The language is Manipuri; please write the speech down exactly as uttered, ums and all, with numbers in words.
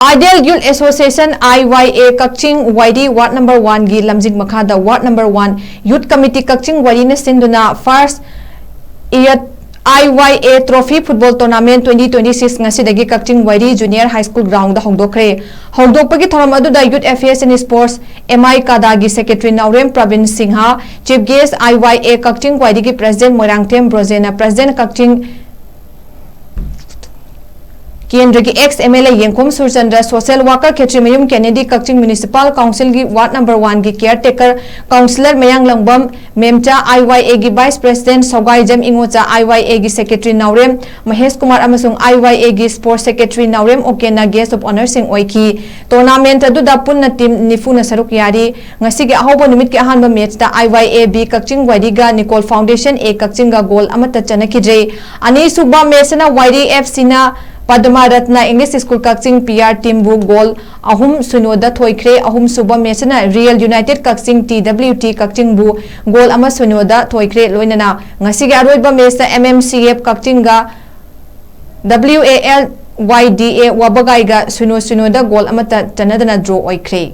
Ideal Youth Association, I Y A, Kakching Wairi ward number ꯋꯥꯟꯒꯤ ꯂꯝꯖꯤꯡ ꯃꯈꯥꯗ ward number one youth committee Kakching ꯋꯥꯏꯔꯤꯅ ꯁꯤꯟꯗꯨꯅ ꯐꯥꯔꯁ ꯏꯌꯠ I Y A trophy football tournament twenty twenty six ꯉꯁꯤꯗꯒꯤ Kakching Wairi junior high school ground ꯍꯧꯗꯣꯛꯈ꯭ꯔꯦ꯫ ꯍꯧꯗꯣꯛꯄꯒꯤ ꯊꯧꯔꯝ ꯑꯗꯨꯗ youth affairs and sports M I ꯀꯥꯗꯥꯒꯤ secretary Naorem Prabin Singh, chief guest I Y A Kakching ꯋꯥꯏꯔꯤꯒꯤ ꯄ꯭ꯔꯁꯤꯗꯦꯟꯠ ꯃꯣꯏꯔꯥꯡꯊꯦꯝ ꯕ꯭ꯔꯣꯖꯦꯟꯅ, ꯄ꯭ꯔꯁꯤꯗꯦꯟꯠ ꯀꯛꯆꯤꯡ ꯀꯦꯟꯗ꯭ꯔꯒꯤ ꯑꯦꯛꯁ ꯑꯦꯝ ꯑꯦꯜ ꯑꯦ ꯌꯦꯡꯈꯣꯝ ꯁꯨꯔꯆꯟꯗ꯭ꯔ, ꯁꯣꯁꯤꯌꯦꯜ ꯋꯥꯔꯀꯔ ꯈꯦꯇ꯭ꯔꯤꯃꯌꯨꯝ ꯀꯦꯅꯦꯗꯤ, ꯀꯛꯆꯤꯡ ꯃ꯭ꯌꯨꯅꯤꯁꯤꯄꯥꯜ ꯀꯥꯎꯟꯁꯤꯜꯒꯤ ꯋꯥꯔꯗ ꯅꯝꯕꯔ ꯋꯥꯟꯒꯤ ꯀꯦꯌꯔ ꯇꯦꯀꯔ ꯀꯥꯎꯟꯁꯤꯂꯔ ꯃꯌꯥꯡꯂꯪꯕꯝ ꯃꯦꯝꯆꯥ, ꯑꯥꯏ ꯋꯥꯏ ꯑꯦꯒꯤ ꯚꯥꯏꯁ ꯄ꯭ꯔꯁꯤꯗꯦꯟꯠ ꯁꯧꯒꯥꯏꯖꯝ ꯏꯉꯣꯆꯥ, ꯑꯥꯏ ꯋꯥꯏ ꯑꯦꯒꯤ ꯁꯦꯀ꯭ꯔꯦꯇꯔꯤ ꯅꯥꯎꯔꯦꯝ ꯃꯍꯦꯁ ꯀꯨꯃꯥꯔ ꯑꯃꯁꯨꯡ ꯑꯥꯏ ꯋꯥꯏ ꯑꯦꯒꯤ ꯁ꯭ꯄꯣꯔꯠꯁ ꯁꯦꯀ꯭ꯔꯦꯇꯔꯤ ꯅꯥꯎꯔꯦꯝ ꯑꯣꯀꯦꯟꯅ ꯒꯦꯁ꯭ꯠ ꯑꯣꯐ ꯑꯣꯅꯔꯁꯤꯡ ꯑꯣꯏꯈꯤ꯫ ꯇꯣꯔꯅꯥꯃꯦꯟꯠ ꯑꯗꯨꯗ ꯄꯨꯟꯅ ꯇꯤꯝ ꯅꯤꯐꯨꯅ ꯁꯔꯨꯛ ꯌꯥꯔꯤ꯫ ꯉꯁꯤꯒꯤ ꯑꯍꯧꯕ ꯅꯨꯃꯤꯠꯀꯤ ꯑꯍꯥꯟꯕ ꯃꯦꯆꯇ I Y A B Kakching ꯋꯥꯏꯔꯤꯒ ꯅꯤꯀꯣꯜ ꯐꯥꯎꯟꯗꯦꯁꯟ ꯑꯦ ꯀꯛꯆꯤꯡꯒ ꯒꯣꯜ ꯑꯃꯠꯇ ꯆꯟꯅꯈꯤꯗ꯭ꯔꯦ꯫ ꯑꯅꯤꯁꯨꯕ ꯃꯦꯆꯇꯅ ꯋꯥꯏꯔꯤ ꯑꯦꯐ ꯁꯤꯅ ꯄꯗꯃꯥꯔꯠꯅ English school Kakching P R ꯇꯤꯝꯕꯨ ꯒꯣꯜ ꯑꯍꯨꯝ ꯁꯤꯅꯣꯗ ꯊꯣꯏꯈ꯭ꯔꯦ꯫ ꯑꯍꯨꯝꯁꯨꯕ ꯃꯦꯆꯇꯅ real united Kakching T W T ꯀꯛꯆꯤꯡꯕꯨ ꯒꯣꯜ ꯑꯃ ꯁꯤꯅꯣꯗ ꯊꯣꯏꯈ꯭ꯔꯦ꯫ ꯂꯣꯏꯅꯅ ꯉꯁꯤꯒꯤ ꯑꯔꯣꯏꯕ ꯃꯦꯆꯇ ꯑꯦꯝ ꯑꯦꯝ ꯁꯤ ꯑꯦꯐ ꯀꯛꯆꯤꯡꯒ W A L Y D A ꯋꯥꯕꯒꯥꯏꯒ ꯁꯤꯅꯣ ꯁꯤꯅꯣꯗ ꯒꯣꯜ ꯑꯃꯠꯇ ꯆꯟꯅꯗꯅ ꯗ꯭ꯔꯣ ꯑꯣꯏꯈ꯭ꯔꯦ꯫